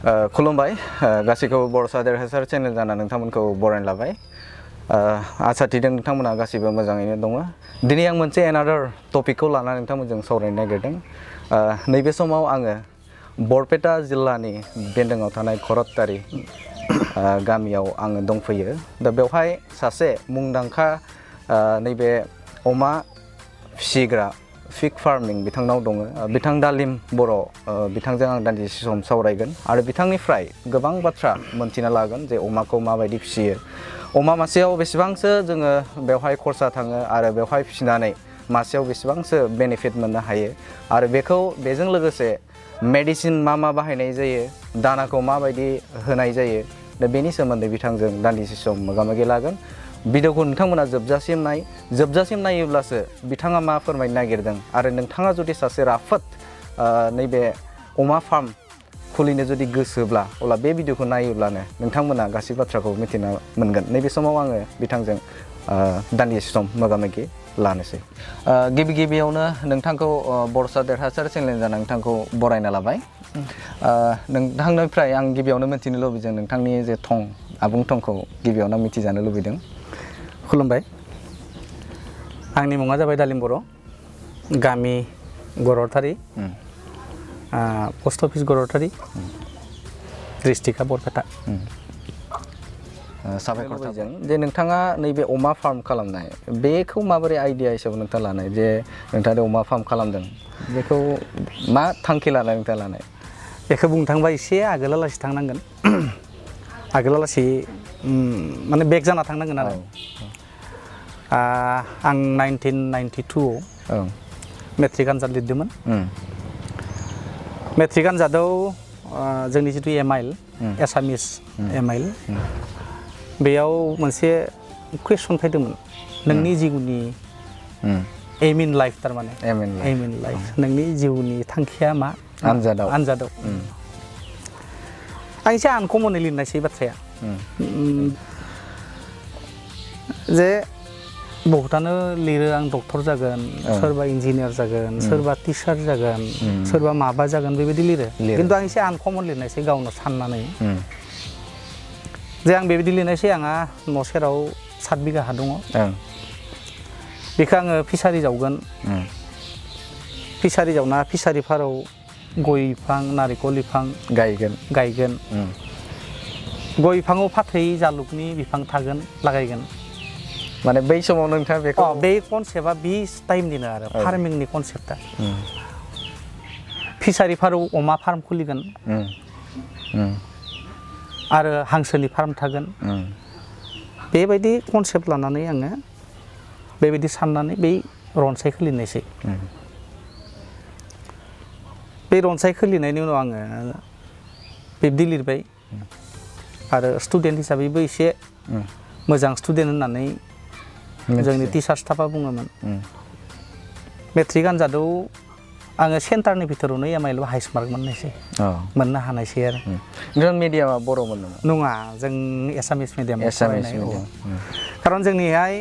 खुलुमबाय गासैखौबो बर'ज देरहासार चेनेल जाना नोंथांमोनखौ बरायना लाबाय आसा थिदों नोंथांमोना गासैबो मोजाङैनो दङ दिनै आं मोनसे एनादार टपिकखौ लानानै नोंथांमोनजों सावरायनो नागिरदों नैबे समाव आङो बरपेटा जिल्लानि बेन्दोङाव थानाय खरतटारि गामियाव आङो दंफैयो दा बेवहाय सासे मुंदांखा नैबे अमा फिसिग्रा फिग फार्मिं बिथांनाव दङ बिथां दालिम बर' बिथांजों आं दान्दिसे सम सावरायगोन आरो बिथांनिफ्राय गोबां बाथ्रा मोनथिना लागोन जे अमाखौ माबायदि फिसियो अमा मासेयाव बेसेबांसो जोङो बेवहाय खरसा थाङो आरो बेवहाय फिसिनानै मासेयाव बेसेबांसो बेनिफिट मोननो हायो आरो बेजों लोगोसे मेडिसिन मा बाहायनाय जायो दानाखौ माबायदि होनाय जायो दा बेनि सोमोन्दै बिथांजों दान्दिसे सम मोगा-मोगि लागोन भिडिअखौ नोंथांमोना जोबजासिम नायोब्लासो बिथाङा मा फोरमायनो नागिरदों आरो नोंथाङा जुदि सासे राफोद नैबे अमा फार्म खुलिनो जुदि गोसोब्ला अब्ला बे भिडिअखौ नायोब्लानो नोंथांमोना गासै बाथ्राखौ मिथिना मोनगोन नैबे समाव आङो बिथांजों दान्दिसे सम मोगा-मोगि लानोसै गिबियावनो नोंथांखौ बर'ज देरहासार चेनेल जाना नोंथांखौ बरायना लाबाय नोंथांनिफ्राय आं गिबियावनो मिथिनो लुबैदों नोंथांनि जे आबुं थंखौ गिबियावनो मिथिजानो लुबैदों खुलुमबाय आंनि मुङा जाबाय दालिम बर' गामि गर'टारि पोस्ट अफिस गर'टारि डिस्ट्रिक्टआ बरपेटा साबायखर थाबाय जे नोंथाङा नैबे अमा फार्म खालामनाय बेखौ माबोरै आइडिया हिसाबै नोंथाङा लानाय जे नोंथाङा अमा फार्म खालामदों बेखौ मा थांखि लानाय नोंथाङा लानाय बेखौ बुंनो थाङोबा एसे आगोलालासि थांनांगोन आगोलालासि माने बेक जाना थांनांगोन आरो आं 1992आव मेट्रिक आनजाद लिरदोंमोन मेट्रिक आनजादाव जोंनि जिथु एमाइल एसामिस एमाइल बेयाव मोनसे कुइसन फैदोंमोन नोंनि जिउनि एम इन लाइफ थारमाने एम इन लाइफ नोंनि जिउनि थांखिया मा आनजादाव आं एसे आनकमनै लिरनायसै बाथ्राया जे बहुतानो लिरो आं डक्टर जागोन सोरबा इन्जिनियार जागोन सोरबा टिचार जागोन सोरबा माबा जागोन बेबायदि लिरो खिन्थु आं एसे आनकमन लिरनायसै गावनो साननानै जे आं बेबायदि लिरनायसै आंहा न' सेराव 7 बिगा हा दङ बेखौ आङो फिसारि जावगोन फिसारि जावना फिसारि फाराव गय बिफां नारिखल बिफां गायगोन गय बिफाङाव फाथै जालुकनि बिफां थागोन लागायगोन माने बै समाव नोंथाङा बेखौ बे कनसेप्टआ बे टाइमनिनो आरो फार्मिंनि कनसेप्टआ फिसारि फाराव अमा फार्म खुलिगोन आरो हांसोनि फार्म थागोन बेबायदि कनसेप्ट लानानै आङो बेबायदि साननानै बै रनसाय खुलिनायसै बे रनसाय खुलिनायनि उनाव आङो बिब्दि लिरबाय आरो स्टुडेन्ट हिसाबैबो एसे मोजां स्टुडेन्ट होननानै जोंनि टिचार स्टाफा बुङोमोन मेट्रिक आनजादाव आङो सेन्टारनि भितरावनो एमाइलआव हाइस्ट मार्क मोननो हानायसै आरो नों मिडियामा बर'मोन नङा जों एसामिस मिडियाम खारन जोंनिहाय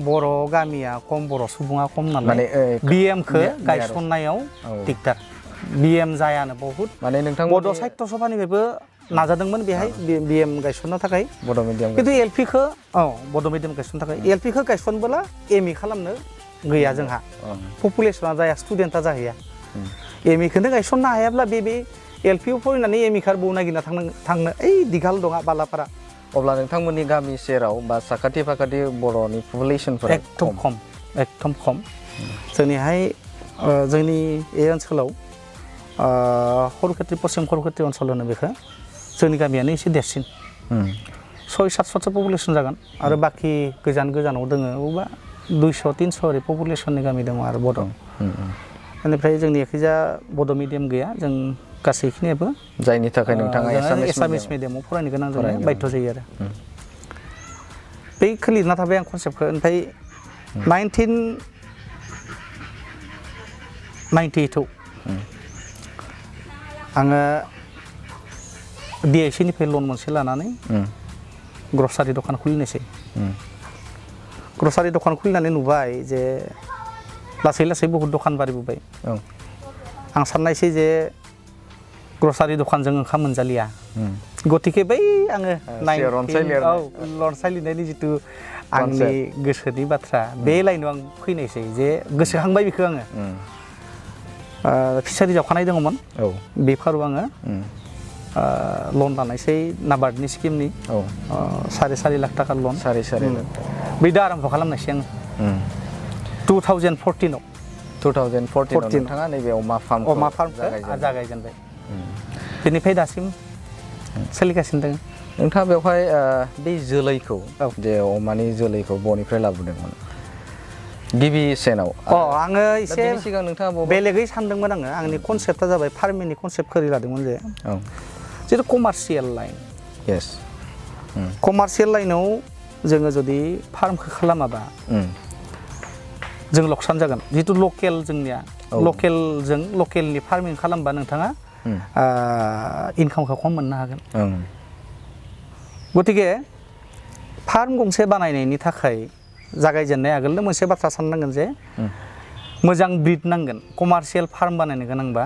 बर' गामिया खम बर' सुबुङा खम नालाय बिएमखौ गायसननायाव दिगदार बिएम जायानो बहुत माने नोंथां बड' साहित्य सभानिफ्रायबो नाजादोंमोन बेहाय बिएम गायसननो थाखाय बड' मिडियाम खिन्थु एलपिखौ बड' मिडियाम गायसननो थाखाय एलपिखौ गायसनबोला एमइ खालामनो गैया जोंहा पपुलेसना जाया स्टुडेन्टआ जाहैया एमइखौनो गायसननो हायाब्ला बे एलपिआव फरायनानै एमइ खारबाव नागिरना थांनो ओइ दिघाल दङ बालापारा अब्ला नोंथांमोननि गामि सेराव बा साखाथि फाखाथि बर'नि पपुलेसनफोरा एकदम खम जोंनिहाय जोंनि बे ओनसोलाव खरखेत्रि पश्चिम खरखेत्रि ओनसोल होनो बेखौ जोंनि गामियानो एसे देरसिन 600-700 पपुलेसन जागोन आरो बाखि गोजानाव दङ बबेबा 200-300 ओरै पपुलेसननि गामि दङ आरो बड' बेनिफ्राय जोंनि एखैजा बड' मिडियाम गैया जों गासैखिनियाबो जायनि थाखाय नोंथाङा एसामिस मिडियामाव फरायनो गोनां जायो बाध्य जायो आरो बै लिरना थाबाय आं कनसेप्टखौ ओमफ्राय 1998आव आङो डिआइसिनिफ्राय लन मोनसे लानानै ग्रसारि दखान खुलिनोसै ग्रसारि दखान खुलिनानै नुबाय जे लासै बहुत दखान बारिबोबाय आं साननायसै जे ग्रसारि दखानजों ओंखाम मोनजालिया गतिके बै आङो रनसायलिनायनि जितु आंनि गोसोनि बाथ्रा बे लाइनाव आं फैनायसै जे गोसोखांबाय बेखौ आङो फिसारि जावखानाय दङमोन बे फाराव आङो लन लानायसै नाबार्डनि स्किमनि 4.5 लाख थाखा लन 4.5 लाख बै दा आराम्भ खालामनायसै आङो 2014 आव 2014 नोंथाङा नैबे अमा फार्मखौ जागायजेनबाय बेनिफ्राय दासिम सोलिगासिनो दङ नोंथाङा बेवहाय बे जोलैखौ जे अमानि जोलैखौ बनिफ्राय लाबोदोंमोन गिबि सेनाव आङो एसे सिगां नोंथाङा बेलेगै सानदोंमोन आङो आंनि कनसेप्टआ जाबाय फार्मिंनि कनसेप्ट खरि लादोंमोन जे जितु कमार्शियेल लाइन कमार्शियेल लाइनाव जोङो जुदि फार्मखौ खालामाबा जों लकसान जागोन जितु लकेल जोंनिया लकेलजों लकेलनि फार्मिं खालामबा नोंथाङा इनकामखौ खम मोननो हागोन गतिके फार्म गंसे बानायनायनि थाखाय जागायजेननाय आगोलनो मोनसे बाथ्रा साननांगोन जे मोजां ब्रिड नांगोन कमार्शियेल फार्म बानायनो गोनांबा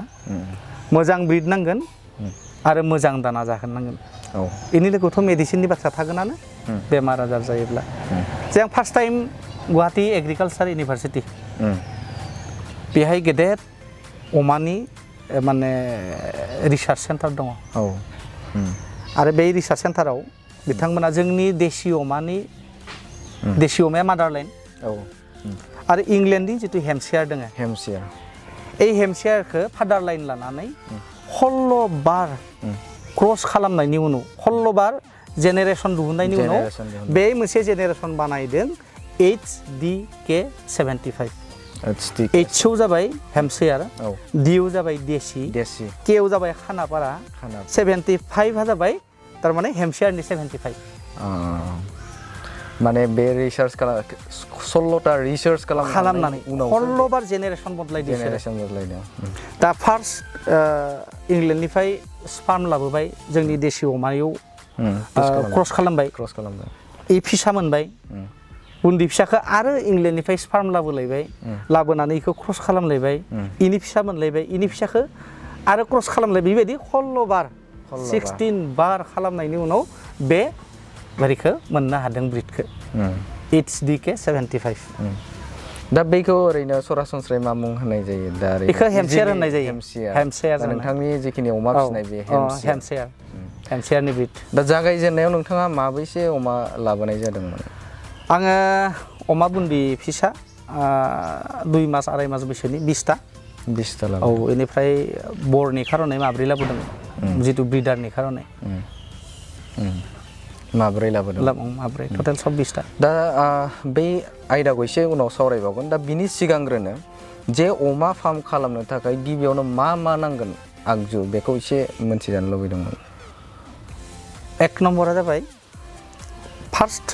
मोजां ब्रिड नांगोन आरो मोजां दाना जाहोनांगोन बेनि लोगोआवथ' मेडिसिननि बाथ्रा थागोनानो बेमार आजार जायोब्ला जों फार्स्ट टाइम गुवाहाटी एग्रिकालसार इउनिभारसिटि बेहाय गेदेर अमानि माने रिसार्च सेन्टार दङ आरो बे रिसार्च सेन्टाराव बिथांमोना जोंनि देसि अमाया मादारलाइन आरो इंलेन्डनि जितु हेमसियार दङ এই हेमसियारखौ फादार लाइन लानानै 16 बार क्रस खालामनायनि उनाव 16 बार जेनेरेशन दिहुननायनि उनाव बे मोनसे जेनेरेशन बानायदों HDK75 Hआव जाबाय हेमसियार Dआव जाबाय देसि Kआव जाबाय खानापारा 75 जाबाय तारमाने हेमसियारनि 75 माने बे रिसार्च 16टा रिसार्च खालामनानै उनाव 16 बार जेनेरेशन बदलायदों दा फार्स्ट इंलेन्डनिफ्राय स्पार्म लाबोबाय जोंनि देसि अमायाव क्रस खालामबाय इ फिसा मोनबाय उन्दै फिसाखौ आरो इंलेन्डनिफ्राय स्पार्म लाबोलायबाय लाबोनानै इखौ क्रस खालामलायबाय इनि फिसा मोनलायबाय इनि फिसाखौ आरो क्रस खालामलायबाय बेबायदि 16 बार 16 बार खालामनायनि उनाव बे बारिखौ मोननो हादों ब्रिडखौ HDK75 दा बेखौ ओरैनो सरासनस्रायै मा मुं होनाय जायो दा बेखौ हेमसियार होननाय जायो हेमसियार नोंथांनि जिखिनि अमा फिसिनाय बे हेमसियारनि ब्रिड दा जागायजेननायाव नोंथाङा माबैसे अमा लाबोनाय जादोंमोन आङो अमा बुन्दि फिसा 2 मास 2.5 मास बैसोनि 20टा लाबोदों बेनिफ्राय बरनि खारनै माब्रै लाबोदों जितु ब्रिडारनि खारनै माब्रै लाबोदों माब्रै टटेल 26टा दा बे आयदाखौ एसे उनाव सावरायबावगोन दा बिनि सिगांग्रोनो जे अमा फार्म खालामनो थाखाय गिबियावनो मा नांगोन आगजु बेखौ एसे मोनथिजानो लुबैदोंमोन 1 नम्बरा जाबाय फार्स्ट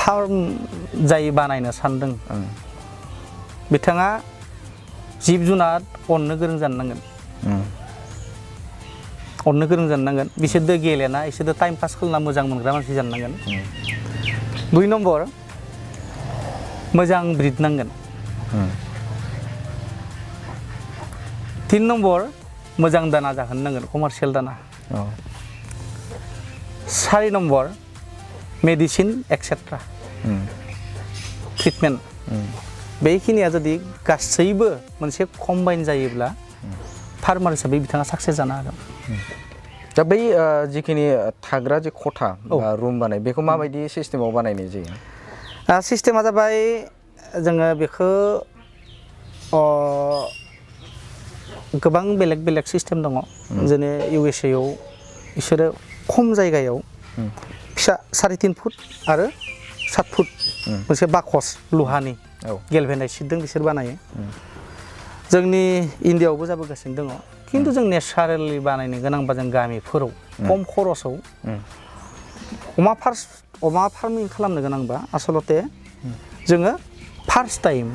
फार्म जाय बानायनो सानदों बिथाङा जिब जुनार अननो गोरों जानो नांगोन बिसोरदो गेलेना बिसोरदो टाइम पास खालामना मोजां मोनग्रा मानसि जानो नांगोन 2 नम्बर मोजां ब्रिड नांगोन 3 नम्बर मोजां दाना जाहोनो नांगोन कमार्शियेल दाना 4 नम्बर मेडिसिन एक्सेट्रा ट्रिटमेन्ट बेखिनिया जुदि गासैबो मोनसे कम्बाइन जायोब्ला फार्मार हिसाबै बिथाङा साक्सेस जानो हागोन दा बै जिखिनि थाग्रा जे खथा रुम बानाय बेखौ माबायदि सिस्टेमाव बानायनाय जायो सिस्टेमा जाबाय जोङो बेखौ गोबां बेलेग सिस्टेम दङ जेने USA आव बिसोरो खम जायगायाव फिसा 3.5 फुट आरो 7 फुट मोनसे बाकस लुहानि गेलभेनाय सिटजों बिसोर बानायो जोंनि इन्डियायावबो जाबोगासिनो दङ खिन्थु जों नेचारेलि बानायनो गोनांबा जों गामिफोराव खम खरसाव अमा फार्मिं खालामनो गोनांबा आसलते जोङो फार्स्ट टाइम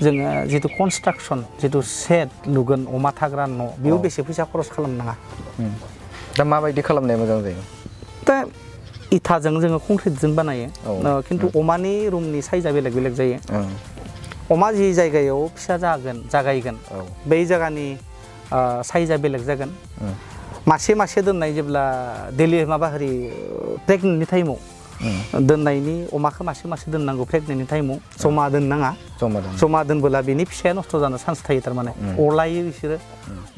जोङो जितु कनस्ट्राक्शन जितु सेट लुगोन अमा थाग्रा न' बेयाव बेसे फैसा खरस खालामनाङा दा माबायदि खालामनाया मोजां जायो दा इथाजों जोङो कंक्रिटजों बानायो खिन्थु अमानि रुमनि साइजआ बेलेग जायो अमा जि जायगायाव फिसा जागायगोन बै जायगानि साइजआ बेलेग जागोन मासे मासे दोननाय जेब्ला डेलि माबा हारि प्रेगनेन्टनि टाइमाव दोननायनि अमाखौ मासे मासे दोननांगौ प्रेगनेन्टनि टाइमाव जमा दोननाङा जमा दोनबोला बिनि फिसाया नस्थ' जानो चान्स थायो थारमाने अरलायो बिसोरो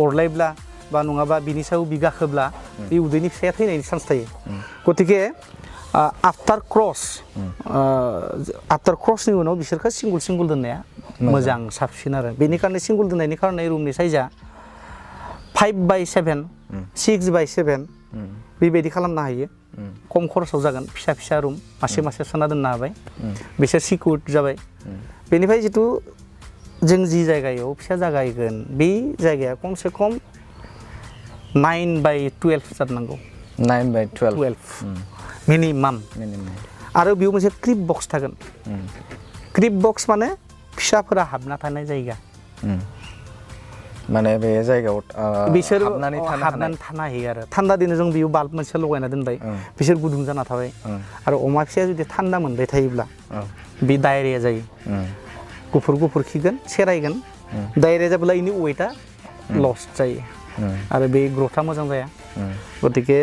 अरलायब्ला बा नङाबा बिनि सायाव बिगाखोब्ला बे उदैनि फिसाया थैनायनि चान्स थायो गतिके आफ्टार क्रसनि उनाव बिसोरखौ सिंगल दोननाया मोजां साबसिन आरो बेनिखायनो सिंगल दोननायनि खारनै रुमनि साइजआ 5/7 6/7 बेबायदि खालामनो हायो खम खरसाव जागोन फिसा रुम मासे मासे सोना दोननो हाबाय बिसोर सिकिउर जाबाय बेनिफ्राय जितु जों जि जायगायाव फिसा जागायगोन बे जायगाया खमसे खम 9/12 जानांगौ 9/12 मिनिमाम आरो बेयाव मोनसे क्रिप बक्स थागोन क्रिप बक्स माने फिसाफोरा हाबना थानाय जायगा माने बे जायगायाव बिसोर हाबनानै थानो हायो आरो थान्दा दिनाव जों बेयाव बाल्ब मोनसे लगायना दोनबाय बिसोर गुदुं जाना थाबाय आरो अमा फिसाया जुदि थान्दा मोनबाय थायोब्ला बे डायरिया जायो गुफुर खिगोन सेरायगोन डायरिया जाब्ला इनि वेटआ लस जायो आरो बे ग्रथआ मोजां जाया गतिके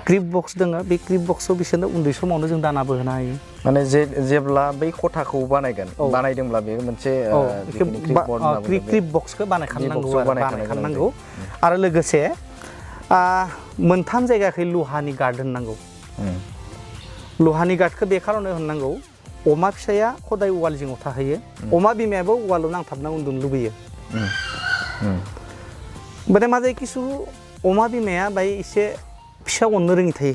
क्रिप बक्स दोङो बे क्रिप बक्सआव बिसोरनो उन्दै समावनो जों दानाबो होनो हायो माने जेब्ला बै खथाखौ बानायदोंब्ला बे मोनसे क्रिप बक्सखौ बानायखानांगौ आरो लोगोसे मोनथाम जायगाखै लहानि गार्ड होननांगौ लहानि गार्डखौ बे खारनाव होननांगौ अमा फिसाया खदाय वाल जिङाव थाहैयो अमा बिमायाबो वालाव नांथाबना उन्दुनो लुबैयो माने मा जायो किसु अमा बिमाया बाय एसे फिसा अननो रोङि थायो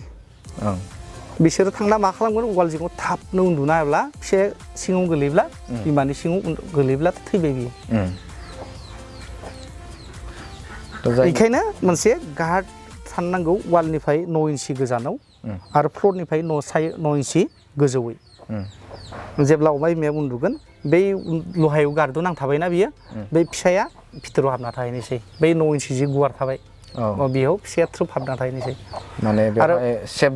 बिसोरो थांना मा खालामगोन वाल जिङाव थाबनो उन्दुना हाब्ला फिसाया सिङाव गोलैब्ला बिमानि सिङाव गोलैब्ला थैबाय बियो बेखायनो मोनसे गार्ड थानांगौ वालनिफ्राय 9 इन्सि गोजानाव आरो फ्लरनिफ्राय 9 इन्सि गोजौयै जेब्ला अमा बिमाया उन्दुगोन बै लहायाव गार्डआव नांथाबायना बियो बै फिसाया भितराव हाबना थाहैनोसै बै 9 इन्सि जि गुवार थाबाय बेयाव फिसाया थ्रोब हाबना थाहैनोसै माने सेफ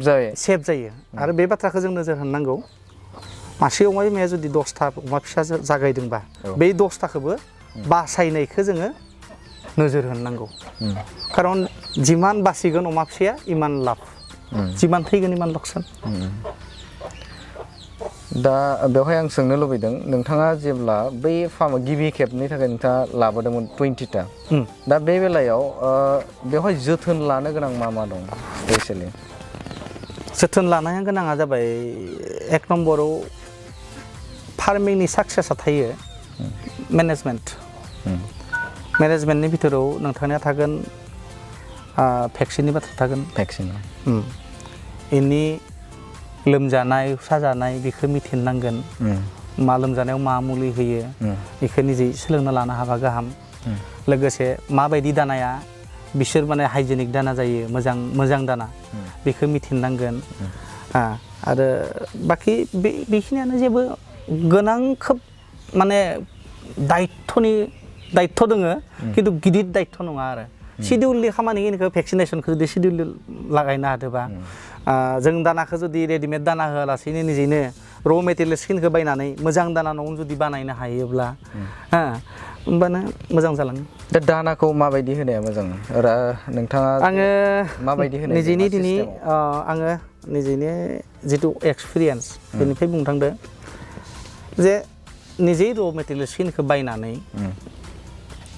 जायो आरो बे बाथ्राखौ जों नोजोर होनांगौ मासे अमा बिमाया जुदि 10था अमा फिसा जागायदोंबा बै 10थाखौबो बासायनायखौ जोङो नोजोर होनांगौ खारन जिमान बासिगोन अमा फिसाया इमान लाब जिमान थैगोन इमान लकसान दा बेवहाय आं सोंनो लुबैदों नोंथाङा जेब्ला बै फार्म गिबि खेबनि थाखाय नोंथाङा लाबोदोंमोन 20टा दा बे बेलायाव बेवहाय जोथोन लानो गोनां मा दं स्पेसियेलि जोथोन लानाया गोनाङा जाबाय एक नम्बराव फार्मिंनि साक्सेसआ थायो मेनेजमेन्टनि भितराव नोंथांनिया थागोन भेक्सिननि बाथ्रा थागोन इनि लोमजानाय साजानाय बेखौ मिथिनांगोन मा लोमजानायाव मा मुलि होयो बेखौ निजे सोलोंना लानो हाबा गाहाम लोगोसे माबायदि दानाया बिसोर माने हाइजेनिक दाना जायो मोजां दाना बेखौ मिथिनांगोन आरो बाखि बेखिनियानो जेबो गोनां खोब माने दायित्व दोङो खिन्थु गिदिर दायित्व नङा आरो शिडिउलनि खामानिखौ भेक्सिनेसनखौ जुदि शिडिउल लागायनो हादोंबा जों दानाखौ जुदि रेडिमेड दाना होआलासेनो निजेनो र' मेटेरियेल्सखिनिखौ बायनानै मोजां दाना न'आवनो जुदि बानायनो हायोब्ला होमबानो मोजां जालाङो दा दानाखौ माबायदि होनाया मोजां नोंथाङा आङो माबायदि होनाय निजेनि दिनै आङो निजेनि जिथु एक्सपिरियेन्स बेनिफ्राय बुंनो थांदों जे निजे र' मेटेरियेल्सखिनिखौ बायनानै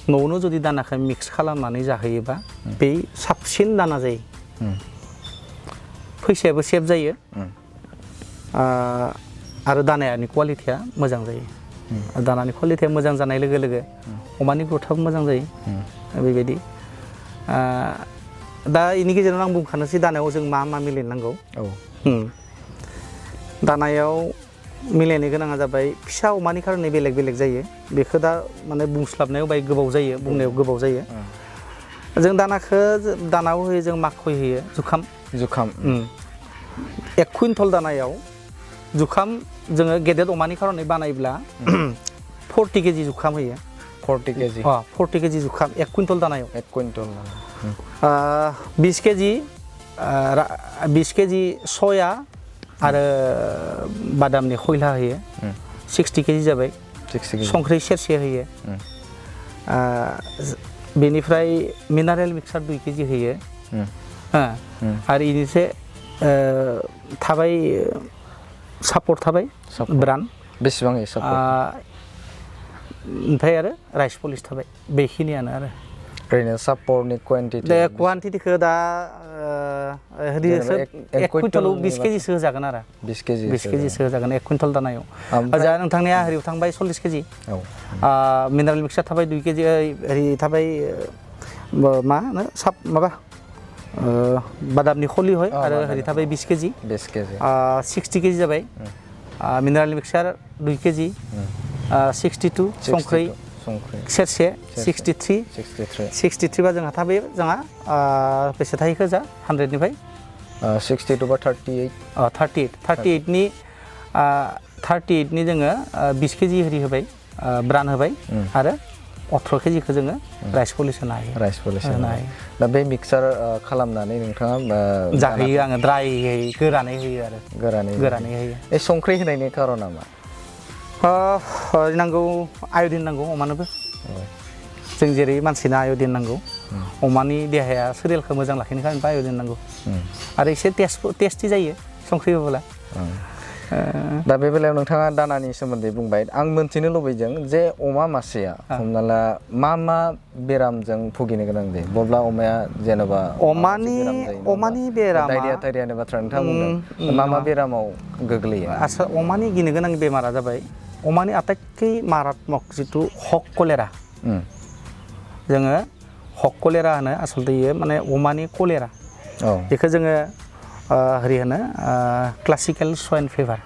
न'आवनो जुदि दानाखौ मिक्स खालामनानै जाहोयोबा बे साबसिन दाना जायो फैसायाबो सेभ जायो आरो दानानि क्वालिटिया मोजां जायो दानानि क्वालिटिया मोजां जानाय लोगो लोगो अमानि ग्रथआबो मोजां जायो बेबायदि दा इनि गेजेराव आं बुंखानोसै दानायाव जों मा मिलायनांगौ दानायाव मिलायनो गोनाङा जाबाय फिसा अमानि खारनै बेलेग जायो बेखौ दा माने बुंस्लाबनायाव बाय गोबाव जायो बुंनायाव गोबाव जायो जों दानायाव होयो जों माखय होयो जुखाम 1 कुइन्टल दानायाव जुखाम जोङो गेदेर अमानि खारनै बानायब्ला 40 केजि जुखाम होयो 40 केजि जुखाम 1 कुइन्टल दानायाव 20 केजि सया आरो बादामनि खयला होयो 60 केजि जाबाय संख्रि सेरसे होयो बेनिफ्राय मिनारेल मिक्सार 2 केजि होयो आरो इनिसे थाबाय सापर्ट थाबाय ब्रान्ड बेसेबां सापर्ट ओमफ्राय आरो राइस पलिश थाबाय बेखिनियानो आरो ओरैनो सापर्टनि क्वान्टिटिखौ दा 1 कुइन्टलाव 20 केजिसो होजागोन आरो 20 केजिसो होजागोन 1 कुइन्टल दानायाव जा नोंथांनिया हरियाव थांबाय 40 केजि मिनारेल मिक्सार थाबाय 2 केजि ओरै थाबाय मा होनो माबा बादामनि खलि হয় आरो ओरै थाबाय 20 केजि 60 केजि जाबाय मिनारेल मिक्सार 2 केजि 62 संख्रै सेरसे 63 बा जोंहा थाबाय जोंहा बेसे थाहैखो जा 100 निफ्राय 62 बा 38 नि 38 नि जोङो 20 केजि हरि होबाय ब्रान्ड होबाय आरो 18 केजिखौ जोङो राइस पलिश होनो हायो दा बे मिक्सार खालामनानै नोंथाङा जाहोयो आङो ड्राइयै गोरानै होयो आरो गोरानै होयो ए संख्रि होनायनि खारना मा नांगौ आयडिन नांगौ अमानोबो जों जेरै मानसिनो आयडिन नांगौ अमानि देहाया सोलेरखौ मोजां लाखिनो थाखाय आयडिन नांगौ आरो एसे टेस्टि जायो संख्रि होब्ला दा बे बेलायाव नोंथाङा दानानि सोमोन्दै बुंबाय आं मोनथिनो लुबैदों जे अमा मासेया हमना ला मा बेरामजों भुगिनो गोनां जायो बब्ला अमाया जेनेबा अमानि बेराम डायरियानि बाथ्रा नोंथाङा बुंदों मा बेरामाव गोग्लैयो आच्छा अमानि गिनो गोनां बेमारा जाबाय अमानि आटाइतकै मारात्मक जिथु हक कलेरा जोङो हक कलेरा होनो आसलते इयो माने अमानि कलेरा बेखौ जोङो हरि होनो क्लासिकेल स्वाइन फिभार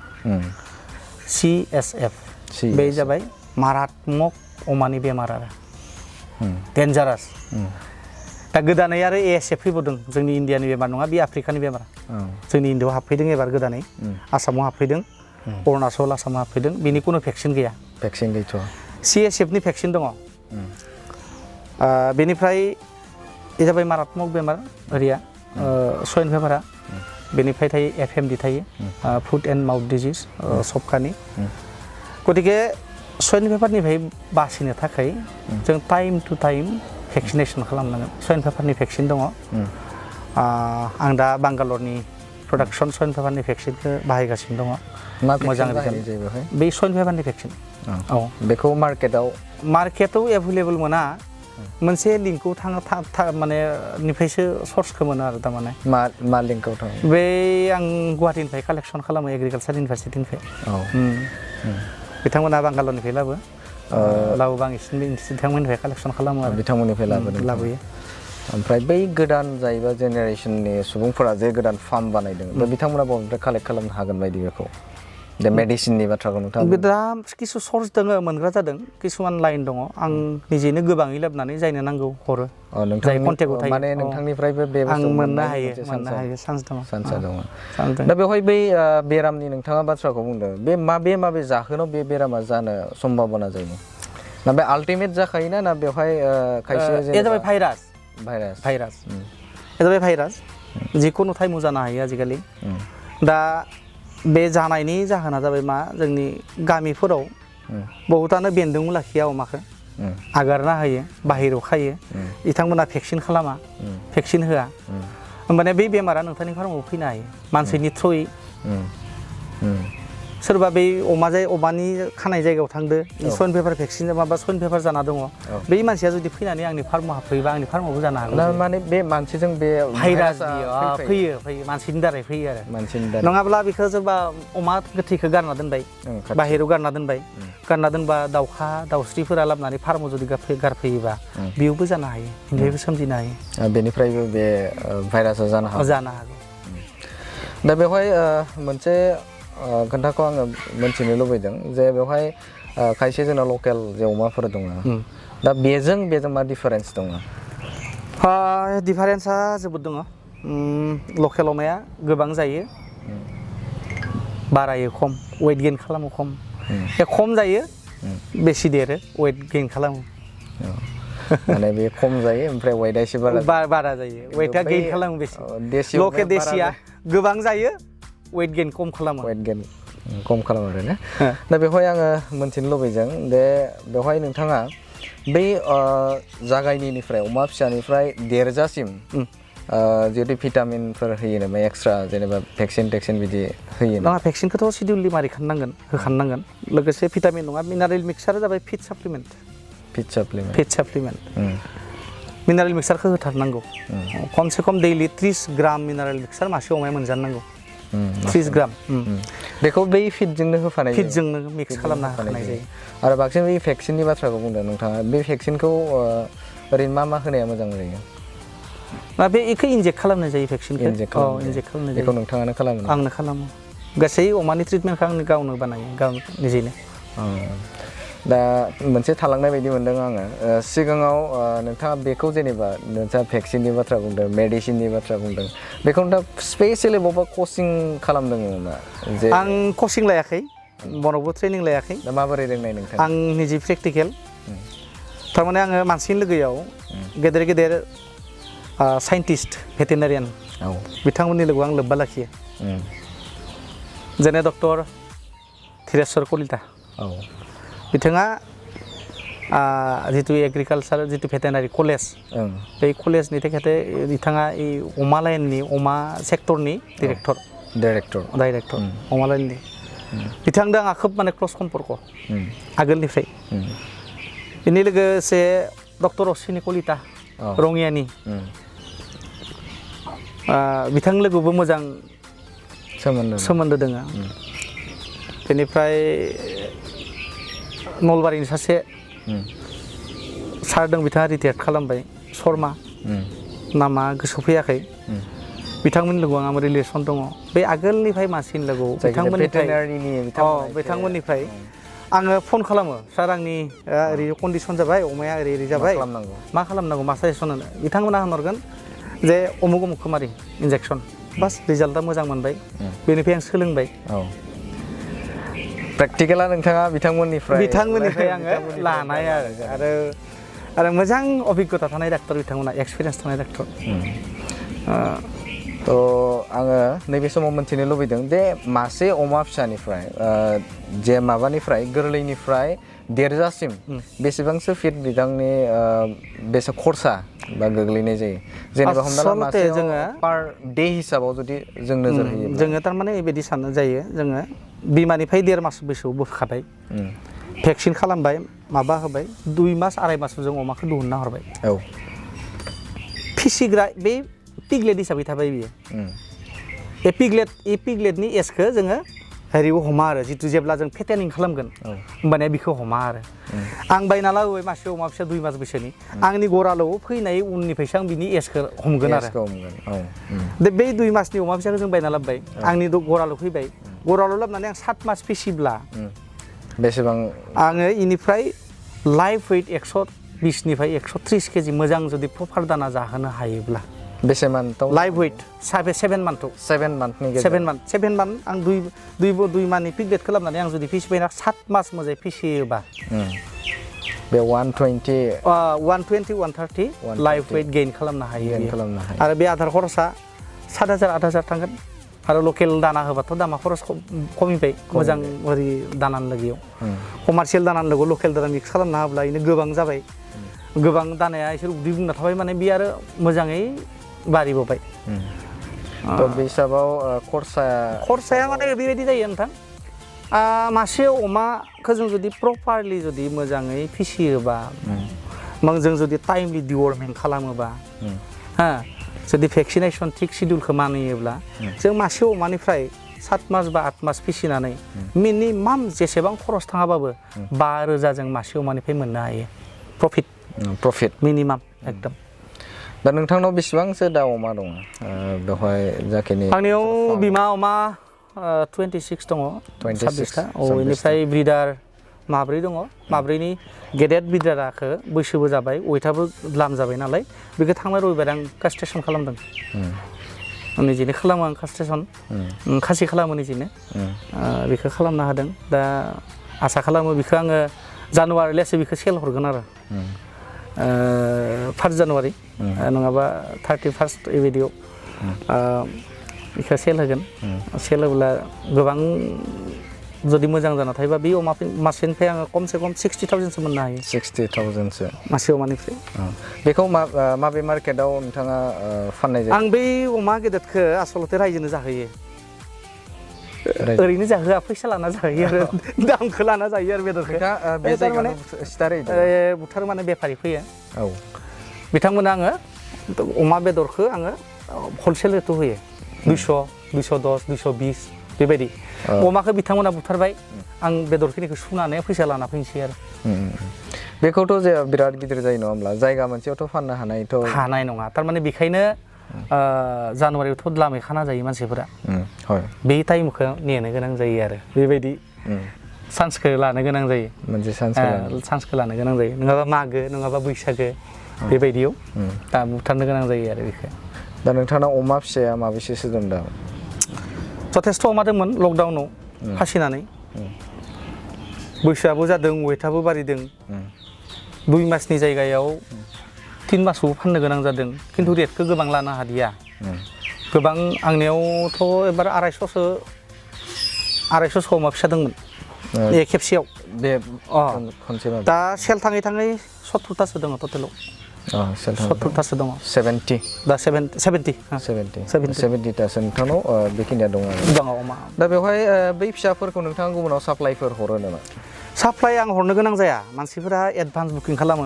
CSF बे जाबाय मारात्मक अमानि बेमार आरो डेन्जारास दा गोदानै आरो ASF फैबावदों जोंनि इण्डियानि बेमार नङा बे आफ्रिकानि बेमार जोंनि इण्डियाआव हाबफैदों एबार गोदानै आसामाव हाबफैदों अरुणाचल आसामाव हाबफैदों बेनि खुनु भेक्सिन गैया CSF नि भेक्सिन दङ बेनिफ्राय बे जाबाय मारात्मक बेमार ओरिया स्वाइन फिभारा बेनिफ्राय थायो FMD थायो फुट एन्ड माउथ डिजिज सबखानि गतिके स्वाइन फिभारनिफ्राय बासिनो थाखाय जों टाइम टु टाइम भेक्सिनेसन खालामनांगोन स्वाइन फिभारनि भेक्सिन दङ आं दा बांगालरनि प्रडाक्सन स्वाइन फिभारनि भेक्सिनखौ बाहायगासिनो दङ मोजां बे स्वाइन फिभारनि भेक्सिन बेखौ मार्केटाव एभेलेबल मोना मोनसे लिंकखौ माने निफ्रायसो सर्सखौ मोनो आरो थारमाने मा लिंकआव थाङो बे आं गुवाहाटीनिफ्राय कालेक्सन खालामो एग्रिकालसार इउनिभारसिटिनिफ्राय बिथांमोना बांगालरनिफ्राय लाबो बिथांमोननिफ्राय कालेक्सन खालामो आरो बिथांमोननिफ्राय लाबोयो ओमफ्राय बै गोदान जायबा जेनेरेसननि सुबुंफोरा जे गोदान फार्म बानायदों दा बिथांमोना बबेनिफ्राय कालेक्ट खालामनो हागोन बायदि बेखौ दा मेडिसिननि बाथ्राखौ नोंथाङा दा किसु सर्स दङ मोनग्रा जादों किसुमान लाइन दङ आं निजेनो गोबाङै लाबोनानै जायनो नांगौ हरो जाय कन्टेक्टआव थायो माने नोंथांनिफ्रायबो बे आं मोननो हायो चान्स दङ दा बेवहाय बै बेरामनि नोंथाङा बाथ्राखौ बुंदों बे माबे जाहोनाव बे बेरामा जानो सम्भाबना जायो ना बे आल्टिमेट जाखायोना ना बेवहाय खायसे जाबाय भाइरास जाबाय भाइरास जिखुनु टाइमाव जानो हायो आजिखालि दा बे जानायनि जाहोना जाबाय मा जोंनि गामिफोराव बहुतानो बेन्दों लाखिया अमाखौ आगारना होयो बाहेरायाव खायो बिथांमोना भेक्सिन खालामा भेक्सिन होआ होमबानिया बे बेमारा नोंथांनि फार्माव फैनो हायो मानसिनि थ्रुयै सोरबा बै अमानि खानाय जायगायाव थांदो स्वाइन फिभार भेक्सिन माबा स्वाइन फिभार जाना दङ बै मानसिया जुदि फैनानै आंनि फार्माव हाबफैबा आंनि फार्मावबो जानो हागौ माने बे मानसिजों बे भाइरास फैयो मानसिनि दारै फैयो आरो नङाब्ला बेखौ सोरबा अमा गोथैखौ गारना दोनबाय बाहेरायाव गारना दोनबा दाउखा दाउस्रिफोरा लाबोनानै फार्माव जुदि गारफैयोबा बेयावबो जानो हायो बेनिफ्रायबो सोमजिनो हायो बेनिफ्रायबो बे भाइरासआ जानो हागौ दा बेवहाय मोनसे खोन्थाखौ आङो मोनथिनो लुबैदों जे बेवहाय खायसे जोंना लकेल जे अमाफोर दङ दा बेजों मा डिफारेन्स दङ डिफारेन्सआ जोबोद दङ लकेल अमाया गोबां जायो बारायो खम वेट गेइन खालामो खम जायो बेसि देरो वेट गेइन खालामो माने बे खम जायो ओमफ्राय वेटआ एसे बारा जायो वेटआ गेइन खालामो बेसि लकेल देसिया गोबां जायो वेट गेइन खम खालामो आरो ना दा बेवहाय आङो मोनथिनो लुबैदों दे बेवहाय नोंथाङा बै जागायनायनिफ्राय अमा फिसानिफ्राय देरजासिम जुदि भिटामिनफोर होयो नामा एक्सट्रा जेनेबा भेक्सिन बिदि होयो नामा? भेक्सिनखौथ' सिडिउलनि मारै खालामनांगोन होखानांगोन लोगोसे भिटामिन नङा मिनारेल मिक्सचार जाबाय फिड साप्लिमेन्ट मिनारेल मिक्सचारखौ होथारनांगौ खमसे खम दैलि 30 ग्राम मिनारेल मिक्सचार मासे अमाया मोनजानांगौ 30 ग्राम बेखौ बै फिडजोंनो होफानाय फिडजोंनो मिक्स खालामना होनाय जायो आरो बांसिन बै भेक्सिननि बाथ्राखौ बुंदों नोंथाङा बे भेक्सिनखौ ओरैनो मा होनाया मोजां जायो बे इखौ इनजेक्ट खालामनाय जायो भेक्सिनखौ इनजेक्ट खालामनाय जायो बेखौ नोंथाङानो खालामो आंनो खालामो गासै अमानि ट्रिटमेन्टखौ आंनो गावनो बानायो गाव निजेनो दा मोनसे थालांनाय बायदि मोनदों आङो सिगाङाव नोंथाङा बेखौ जेनेबा नोंथाङा भेक्सिननि बाथ्रा बुंदों मेडिसिननि बाथ्रा बुंदों बेखौ नोंथाङा स्पेसियेलि बबेबा कचिं खालामदों नामा जे आं कचिं लायाखै बरावबो ट्रेनिं लायाखै दा माबोरै रोंनाय नोंथाङा आं निजे प्रेक्टिकेल थारमाने आङो मानसिनि लोगोआव गेदेर साइन्टिस्ट भेटेनारियान बिथांमोननि लोगोआव आं लोब्बा लाखियो जेने डक्टर धीरेश्वर कलिता बिथाङा जितु एग्रिकालचार जितु भेटेनारि कलेज बे कलेजनि थाखाय बिथाङा अमा लाइननि अमा सेक्टरनि डाइरेक्टर अमा लाइननि बिथांजों आंहा खोब माने क्लस सम्पर्क आगोलनिफ्राय बेनि लोगोसे डक्टर अश्विनी कलिता रङियानि बिथां लोगोबो मोजां सोमोन्दो दङ बेनिफ्राय नलबारिनि सासे सार दं बिथाङा रिटायार्ड खालामबाय शर्मा नामा गोसोआव फैयाखै बिथांमोननि लोगोआव आंहा रिलेसन दङ बे आगोलनिफ्राय मानसिनि लोगोआव बिथांमोननिफ्राय आङो फन खालामो सार आंनि ओरै कन्डिसन जाबाय अमाया ओरै जाबाय मा खालामनांगौ मा साजेसन होनो बिथांमोना होनहरगोन जे अमुक मारि इन्जेक्सन बास रिजाल्टआ मोजां मोनबाय बेनिफ्राय आं सोलोंबाय प्रेक्टिकेला नोंथाङा बिथांमोननिफ्राय आङो लानाय आरो मोजां अभिज्ञता थानाय डाक्टर बिथांमोना एक्सपिरियेन्स थानाय डाक्टर थ' आङो नैबे समाव मोन्थिनो लुबैदों जे मासे अमा फिसानिफ्राय जे माबानिफ्राय गोरलैनिफ्राय देरजासिम बेसेबांसो फिट बिदांनि बेसे खरसा बा गोग्लैनाय जायो जेनेबा हमना ला मासे जोङो पार डे हिसाबाव जुदि जों नोजोर होयो जोङो थारमाने बेबायदि साननो जायो जोङो बिमानिफ्राय 1.5 मास बैसोआव बोखाबाय भेक्सिन खालामबाय माबा होबाय 2 मास 2.5 मासाव जों अमाखौ दिहुनना हरबाय फिसिग्रा बे पिगलेट हिसाबै थाबाय बियो पिगलेटनि एजखौ जोङो हेरियाव हमा आरो जितु जेब्ला जों फेटेनिं खालामगोन होमबानिया बिखौ हमा आरो आं बायना लाबोबाय मासे अमा फिसा 2 मास बैसोनि आंनि गरालाव फैनाय उननिफ्रायसो आं बिनि एजखौ हमगोन आरो बे 2 मासनि अमा फिसाखौ जों बायना लाबोबाय आंनि गरालाव फैबाय गरालाव लाबोनानै आं 7 मास फिसिब्ला बेसेबां आङो इनिफ्राय लाइफ वेट 120निफ्राय 130 केजि मोजां जुदि प्रपार दाना जाहोनो हायोब्ला बेसे मान्थआव लाइफ वेट 7 मान्थआव 7 मान्थ आं 2 मान्थनि पिगलेट खालामनानै आं जुदि फिसिबायना 7 मास मोजाङै फिसियोबा बे 120-130 लाइफ वेट गेइन खालामनो हायो आरो बे आदार खरसा 7,000-8,000 थांगोन आरो लकेल दाना होबाथ' दामा खरस खमिबाय मोजां ओरै दानानि लोगोआव कमार्शियेल दानानि लोगोआव लकेल दाना मिक्स खालामना होब्ला बेनो गोबां जाबाय गोबां दानाया एसे उदै बुंना थाबाय माने बे आरो मोजाङै बारिबोबाय बे हिसाबाव खरसाया माने बेबायदि जायो नोंथां मासे अमाखौ जों जुदि प्रपारलि जुदि मोजाङै फिसियोबा जों जुदि टाइमलि डिवर्मिं खालामोबा जुदि भेक्सिनेसन थिग सिडिउलखौ मानियोब्ला जों मासे अमानिफ्राय 7 मास बा 8 मास फिसिनानै मिनिमाम जेसेबां खरस थाङाबाबो 5,000 जों मासे अमानिफ्राय मोननो हायो प्रफिट मिनिमाम एकदम दा नोंथांनाव बेसेबांसो दाउ अमा दङ बेवहाय जाखिनि आंनियाव बिमा अमा 26 दङ 26टा बेनिफ्राय ब्रिडार 4 दङ 4नि गेदेर ब्रिडाराखौ बैसोबो जाबाय वेटआबो लाम जाबाय नालाय बेखौ थांनाय रबिबार आं कास्ट्रेसन खालामदों निजेनो खालामो आं कास्ट्रेसन खासि खालामो निजेनो बेखौ खालामना होदों दा आसा खालामो बेखौ आङो जानुवारि लासै बेखौ सेल हरगोन आरो 1 जानुवारि नङाबा 31 बेबायदियाव बेखौ सेल होगोन सेल होब्ला गोबां जुदि मोजां जाना थायोबा बे अमा मासेनिफ्राय आङो खमसे खम 60,000सो मोननो हायो 60,000सो मासे अमानिफ्राय बेखौ माबे मार्केटाव नोंथाङा फाननाय जायो आं बै अमा गेदेरखौ आसलते रायजोनो जाहोयो ओरैनो जाहोआ फैसा लाना जाहोयो आरो दामखौ लाना जायो आरो बेदरखौ बे जायगायाव बुथार माने बेफारि फैयो औ बिथांमोना आङो अमा बेदरखौ आङो हलसेल रेटआव होयो 200 210 220 बेबायदि अमाखौ बिथांमोना बुथारबाय आं बेदरखिनिखौ सुनानै फैसा लाना फैनोसै आरो बेखौथ' जे बिराद गिदिर जायो नङा होमब्ला जायगा मोनसेयावथ' फाननो हानाय नङा थारमाने बेखायनो जानुवारियावथ' लामै खाना जायो मानसिफोरा बे टाइमखौ नेनो गोनां जायो आरो बेबायदि चान्सखौ लानो गोनां जायो मोनसे चान्सखौ लानो गोनां जायो नङाबा मागो नङाबा बैसागो बेबायदियाव दा बुथारनो गोनां जायो आरो बेखौ दा नोंथांना अमा फिसाया माबेसेसो दं दा जथेस्थ' अमा दंमोन लकडाउनाव फासिनानै बैसोआबो जादों वेटआबो बारिदों 2 मासनि जायगायाव 3 मासाव फाननो गोनां जादों खिन्थु रेटखौ गोबां लानो हादिया गोबां आंनियावथ' एबार 250 अमा फिसा दंमोन खेबसेयाव दा सेल थाङै 70थासो दङ टटेलाव 70थासो दङ 70 दा 70थासो नोंथांनाव बेखिनिया दङ अमा दा बेवहाय बै फिसाफोरखौ नोंथाङा गुबुनाव साप्लाइफोर हरो नामा साप्लाइ आं हरनो गोनां जाया मानसिफोरा एडभान्स बुकिं खालामो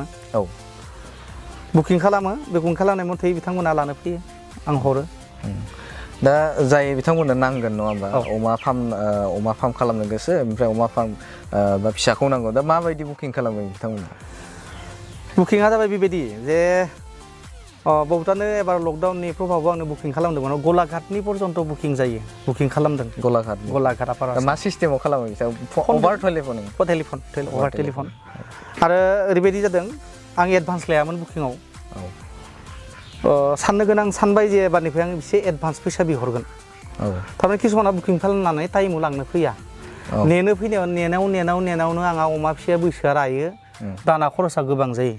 बुकिं खालामनाय मथे बिथांमोना लानो फैयो आं हरो दा जाय बिथांमोननो नांगोन नङा होमबा अमा फार्म खालामनो गोसो ओमफ्राय अमा फार्म बा फिसाखौ नांगौ दा माबायदि बुकिं खालामो बिथांमोना बुकिंआ जाबाय बेबायदि जे बहुतानो एबार लकडाउननि प्रभाबाव आंनो बुकिं खालामदोंमोन गलाघाटनि पर्यन्त बुकिं जायो बुकिं खालामदों गलाघाट आपारा मा सिस्टेमाव खालामो अभार टेलिफन आरो ओरैबायदि जादों आं एडभान्स लायामोन बुकिंआव साननो गोनां सानबाय जे एबारनिफ्राय आं एसे एडभान्स फैसा बिहरगोन थारमाने किसुमाना बुकिं खालामनानै टाइमाव लांनो फैया नेनो फैनायाव नेनायावनो आंहा अमा फिसाया बैसोआ रायो दाना खरसा गोबां जायो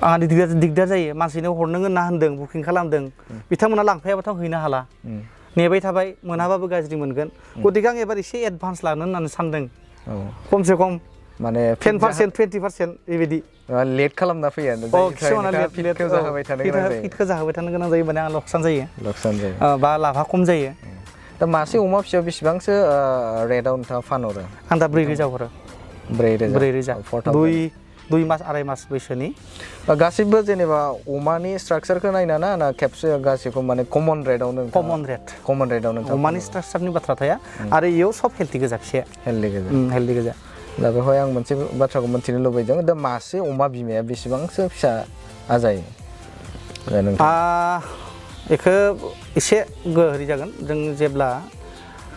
आंहा दिगदार जायो मानसिनो हरनो होनना होनदों बुकिं खालामदों बिथांमोना लांफायाबाथ' हैनो हाला नेबाय थाबाय मोनाबाबो गाज्रि मोनगोन गतिके आं एबार एसे एडभान्स लानो होननानै सानदों खमसे खम माने 10% 20% बेबायदि लेट खालामना फैया फिटखौ जाहोबाय थानो गोनां जायो माने आं लकसान जायो बा लाभा खम जायो दा मासे अमा फिसायाव बेसेबांसो रेटआव नोंथाङा फानहरो आं दा 4,000 हरो 4,000 2 मास 2.5 मास बैसोनि गासिबो जेनेबा अमानि स्ट्राक्चारखौ नायना ना खेबसे गासिबो माने कमन रेटआवनो अमानि स्ट्राक्चारनि बाथ्रा थाया आरो इयाव सब हेल्थि गोजा फिसाया हेल्थि गोजा दा बेवहाय आं मोनसे बाथ्राखौ मिथिनो लुबैदों दा मासे अमा बिमाया बेसेबांसो फिसा आजायो बेखौ एसे गोहरि जागोन जों जेब्ला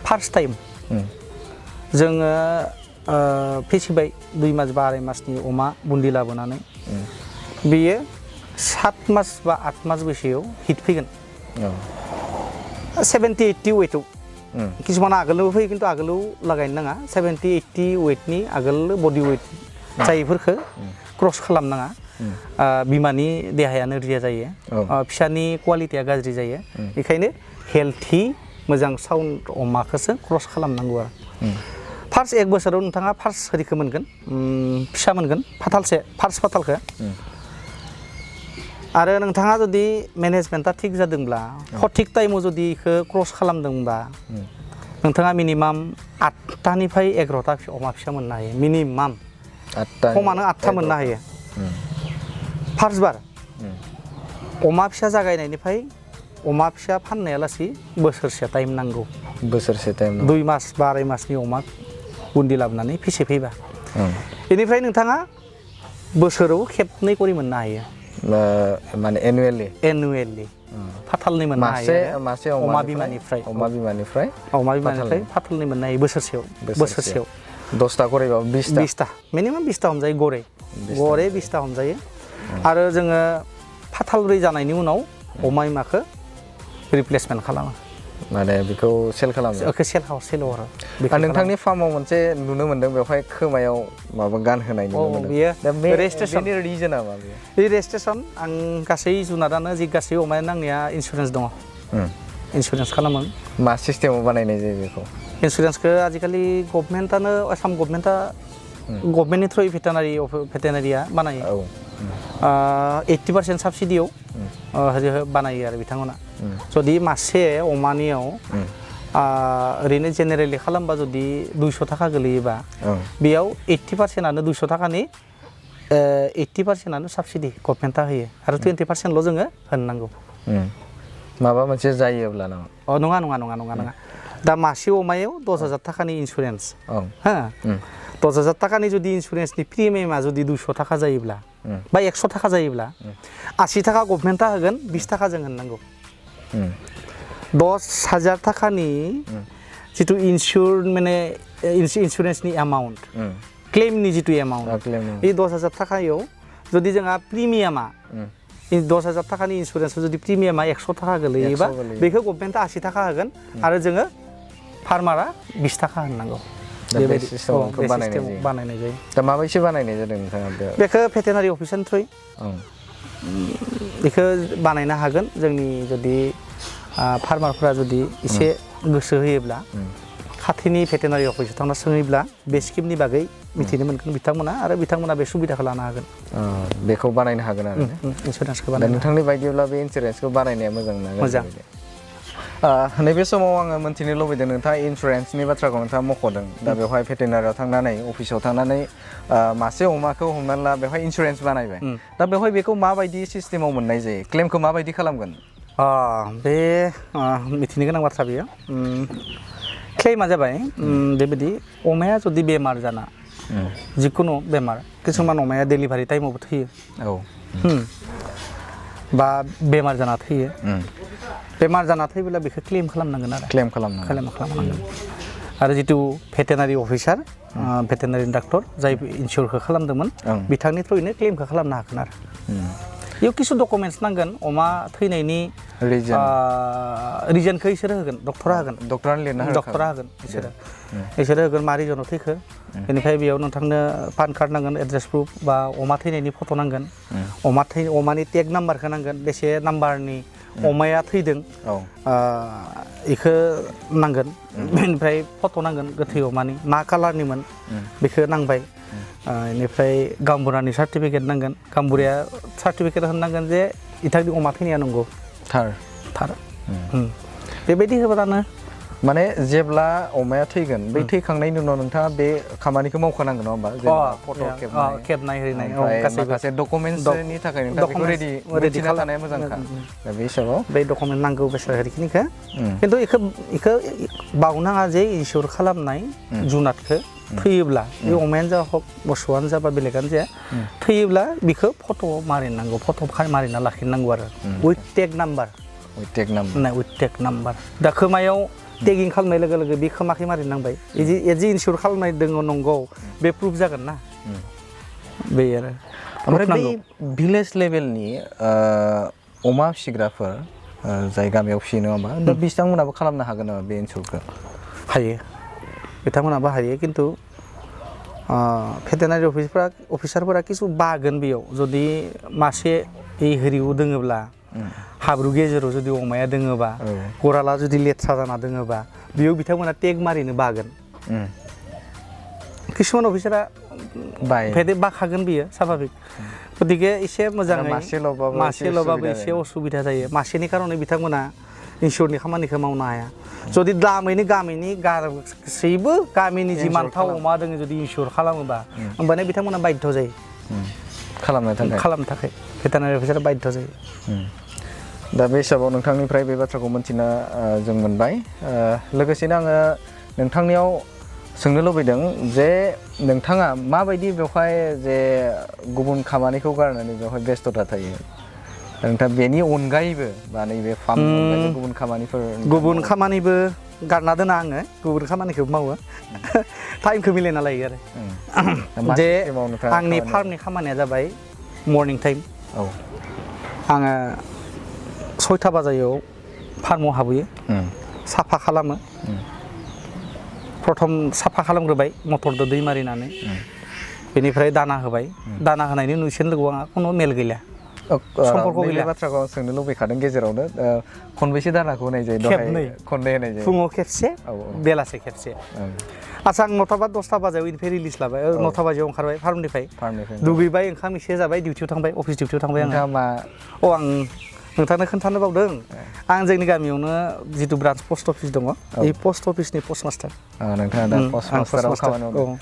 फार्स्ट टाइम जोङो फिसिबाय 2 मास बा 2.5 मासनि अमा बुन्दि लाबोनानै बेयो 7 मास बा 8 मास बैसोआव हिट फैगोन 70-80 वेटआव किसुमान आगोलनोबो फैयो खिन्थु आगोलाव लागायनो नाङा 70-80 वेटनि आगोल बडि वेट जायैफोरखौ क्रस खालामनाङा बिमानि देहाया नोरजिया जायो फिसानि क्वालिटिया गाज्रि जायो बेखायनो हेल्थि मोजां साउन्ड अमाखौसो क्रस खालामनांगौ आरो फार्स्ट 1 बोसोराव नोंथाङा फार्स्ट हरिखौ मोनगोन फिसा मोनगोन फार्स्ट फाथालखौ आरो नोंथाङा जुदि मेनेजमेन्टआ थिग जादोंब्ला सঠিक टाइमाव जुदि बेखौ क्रस खालामदोंबा नोंथाङा मिनिमाम 8टानिफ्राय 11टा अमा फिसा मोननो हायो मिनिमाम खमानो 8टा मोननो हायो फार्स्ट बार अमा फिसा जागायनायनिफ्राय अमा फिसा फाननायालासै बोसोरसे टाइम नांगौ 2 मास बा 2.5 मासनि अमा बुन्दि लाबोनानै फिसिफैबा बेनिफ्राय नोंथाङा बोसोराव खेबनै करि मोननो हायो माने एनुवेलि फाथालनै मोननो हायो मासे अमा बिमानिफ्राय फाथालनै मोननो हायो बोसोरसेयाव 10टा करिबा 20टा मिनिमाम 20टा हमजायो गरे 20टा हमजायो आरो जोङो फाथालब्रै जानायनि उनाव अमा बिमाखौ रिप्लेसमेन्ट खालामो माने बेखौ सेल खालामो सेल हरो नोंथांनि फार्माव मोनसे नुनो मोनदों बेवहाय खोमायाव माबा गान होनाय नुनो मोनदों बेयो रेजिस्ट्रेसननि रिजोना मा बे रेजिस्ट्रेसन आं गासै जुनारानो जि गासै अमायानो आंनिया इन्सुरेन्स दङ इन्सुरेन्स खालामो मा सिस्टेमाव बानायनाय जायो बेखौ इन्सुरेन्सखौ आजिखालि गभर्नमेन्टआनो आसाम गभर्नमेन्टआ गभर्नमेन्टनि थ्रुयै भेटेनारिया बानायो 80% साबसिडियाव बानायो आरो बिथांमोना जुदि मासे अमानियाव ओरैनो जेनेरेलि खालामबा जुदि 200 थाखा गोलैयोबा बेयाव 80%आनो 200 थाखानि 80%आनो साबसिडि गभर्नमेन्टआ होयो आरो 20%ल' जोङो होननांगौ माबा मोनसे जायोब्ला नामा नङा दा मासे अमायाव 10,000 थाखानि इन्सुरेन्स हा 10,000 थाखानि जुदि इन्सुरेन्सनि प्रिमियामा जुदि 200 थाखा जायोब्ला बा 100 थाखा जायोब्ला 80 थाखा गभर्नमेन्टआ होगोन 20 थाखा जों होननांगौ 10,000 थाखानि जितु इन्सुरेन्सनि एमाउन्ट क्लेमनि जितु एमाउन्ट बे 10,000 थाखायाव जुदि जोंहा प्रिमियामा 10,000 थाखानि इन्सुरेन्सआव जुदि प्रिमियामा 100 थाखा गोलैयोबा बेखौ गभर्नमेन्टआ 80 थाखा होगोन आरो जोङो फार्मारा 20 थाखा होननांगौ बेबायदि बानायनाय जायो दा माबायदि बानायनाय जादों नोंथाङा बेखौ भेटेनारि अफिसनि थ्रुयै बेखौ बानायनो हागोन जोंनि जुदि फार्मारफोरा जुदि एसे गोसो होयोब्ला खाथिनि भेटेनारि अफिसाव थांना सोङोब्ला बे स्किमनि बागै मिथिनो मोनगोन बिथांमोना आरो बिथांमोना बे सुबिदाखौ लानो हागोन बेखौ बानायनो हागोन आरो इन्सुरेन्सखौ बानायनो नोंथांनि बायदिब्ला बे इन्सुरेन्सखौ बानायनाया मोजां नैबे समाव आङो मोनथिनो लुबैदों नोंथाङा इन्सुरेन्सनि बाथ्राखौ नोंथाङा मख'दों दा बेवहाय भेटेनारियाव थांनानै अफिसाव थांनानै मासे अमाखौ हमनानै ला बेवहाय इन्सुरेन्स बानायबाय दा बेवहाय बेखौ माबायदि सिस्टेमाव मोननाय जायो क्लेमखौ माबायदि खालामगोन बे मिथिनो गोनां बाथ्रा बेयो क्लेमा जाबाय बेबायदि अमाया जुदि बेमार जाना जिखुनु बेमार किसुमान अमाया डेलिभारि टाइमावबो थैयो बा बेमार जाना थैयो बेमार जाना थैब्ला बेखौ क्लेम खालामनांगोन आरो क्लेम खालामनांगोन आरो जितु भेटेनारि अफिसार भेटेनारि डाक्टर जाय इन्सुरखौ खालामदोंमोन बिथांनि थ्रुयैनो क्लेमखौ खालामनो हागोन आरो बेयाव किसु डकुमेन्टस नांगोन अमा थैनायनि रिजनखौ इसोरो होगोन डक्टरा होगोन डक्टरा होगोन इसोरो होगोन मा रिजनाव थैखो बेनिफ्राय बेयाव नोंथांनो पान कार्ड नांगोन एड्रेस प्रुफ बा अमा थैनायनि फट' नांगोन अमानि टेग नाम्बारखौ नांगोन बेसे नाम्बारनि अमाया थैदों बेखौ नांगोन बेनिफ्राय फट' नांगोन गोथै अमानि मा कालारनिमोन बेखौ नांबाय बेनिफ्राय गाम्बुरानि सार्टिफिकेट नांगोन गाम्बुराया सार्टिफिकेट होनांगोन जे बिथांनि अमा थैनाया नंगौ थार बेबायदि होबानो माने जेब्ला अमाया थैगोन बै थैखांनायनि उनाव नोंथाङा बे खामानिखौ मावखानांगोन नङा होमबा फट' खेबनाय होनाय माखासे डकुमेन्टसनि थाखाय नोंथाङा बेखौ रेडि खालामनाया मोजांखा दा बे हिसाबाव बे डकुमेन्ट नांगौ बेसादखिनिखौ खिन्थु बेखौ बावनाङा जे इन्सुर खालामनाय जुनादखौ थैयोब्ला बे अमायानो जा हक मोसौआनो जा बा बेलेगानो जाया थैयोब्ला बेखौ फट' मारिनांगौ फट' मारिना लाखिनांगौ आरो उइथ टेग नाम्बार दा खोमायाव टेगिं खालामनाय लोगो लोगो बे खोमाखै मारिनांबाय एदि इन्सुर खालामनाय दङ नंगौ बे प्रुफ जागोन ना बे आरो ओमफ्राय बै भिलेज लेभेलनि अमा फिसिग्राफोर जाय गामियाव फिसियो नङा होमबा दा बिथांमोनाबो खालामनो हागोन नामा बे इन्सुरखौ हायो बिथांमोनाबो हायो खिन्थु भेटेनारि अफिसारफोरा किसु बागोन बेयाव जुदि मासे हेरियाव दोङोब्ला हाब्रु गेजेराव जुदि अमाया दोङोबा गराला जुदि लेथ्रा जाना दोङोबा बेयाव बिथांमोना टेग मारिनो बागोन किसुमान अफिसारा बाखागोन बियो स्वाभाबिक गतिके एसे मोजाङै मासेल'बाबो एसे असुबिदा जायो मासेनि कारणे बिथांमोना इन्सुरनि खामानिखौ मावनो हाया जुदि गामिनि गासैबो गामिनि जिमानथा अमा दोङो जुदि इन्सुर खालामोबा होमबानिया बिथांमोना बाध्य जायो खालामनो थाखाय भेटेनारि अफिसारा बाध्य जायो दा बे हिसाबाव नोंथांनिफ्राय बे बाथ्राखौ मोनथिना जों मोनबाय लोगोसेनो आङो नोंथांनियाव सोंनो लुबैदों जे नोंथाङा माबायदि बेवहाय जे गुबुन खामानिखौ गारनानै बेवहाय बेस्थ'ता थायो नोंथाङा बेनि अनगायैबो बा नैबे फार्मनि अनगायैबो गुबुन खामानिबो गारना दोना आङो गुबुन खामानिखौ मावो टाइमखौ मिलायना लायो आरो जे आंनि फार्मनि खामानिया जाबाय मर्निं टाइम आङो 6टा बाजायाव फार्माव हाबहैयो साफा खालामो प्रथम साफा खालामग्रोबाय मटरजों दै मारिनानै बेनिफ्राय दाना होबाय दाना होनायनि उनाव इसोरनि लोगोआव आंहा खुनु मेल गैला सम्पर्क बे गैला बाथ्राखौ आं सोंनो लुबैखादों गेजेरावनो खनबेसे दानाखौ होनाय जायो खेबनै खननै होनाय जायो फुङाव खेबसे बेलासे खेबसे आচ্ছা आं 9टा बा 10टा बाजियाव इनिफ्राय रिलिज लाबाय 9टा बाजियाव ओंखारबाय फार्मनिफ्राय दुगैबाय ओंखाम एसे जाबाय डिउटियाव थांबाय अफिस डिउटियाव थांबाय आं नोंथाङा मा आं नोंथांनो खोन्थानो बावदों आं जोंनि गामियावनो जितु ब्रान्च पस्ट अफिस दङ बे पस्ट अफिसनि पस्ट मास्टार नोंथाङा दा पस्ट मास्टाराव खामानि मावदों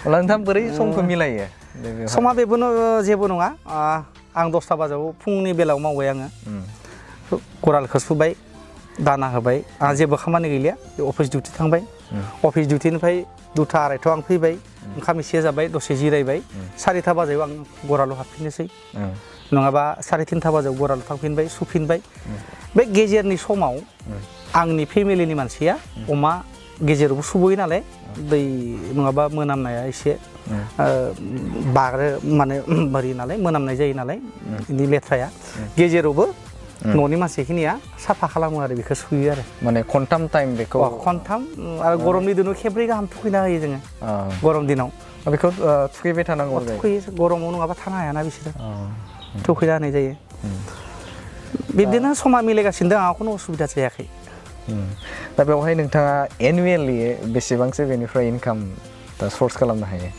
अब्ला नोंथाङा बोरै समखौ मिलायो समा बेबो जेबो नङा आं 10टा बाजियाव फुंनि बेलायाव मावबाय आङो गरालखौ सुबाय दाना होबाय आंहा जेबो खामानि गैलिया अफिस डिउटि थांबाय अफिस डिउटिनिफ्राय 2टा 2:30 आं फैबाय ओंखाम एसे जाबाय दसे जिरायबाय 4टा बाजियाव आं गरालाव हाबफिननोसै नङाबा 3:30 बाजियाव गरालाव थांफिनबाय सुफिनबाय बे गेजेरनि समाव आंनि फेमिलिनि मानसिया अमा गेजेरावबो सुबुयो नालाय दै नङाबा मोनामनाया एसे बाग्रो माने बोरै नालाय मोनामनाय जायो नालाय बिनि लेथ्राया गेजेरावबो न'नि मानसिखिनिया साफा खालामो आरो बेखौ सुयो आरो माने खनथाम टाइम बेखौ खनथाम आरो गरमनि दिनाव खेब्रै गाहाम थुखैना होयो जोङो गरम दिनाव बेखौ थुखैबाय थानांगौ जायो थुखैयो गरमाव नङाबा थानो हायाना बिसोरो थुखैना होनाय जायो बिदिनो समा मिलायगासिनो दं आंहा खुनु उसुबिदा जायाखै दा बेवहाय नोंथाङा एनुवेलि बेसेबांसो बेनिफ्राय इनकाम दा सर्स खालामनो हायो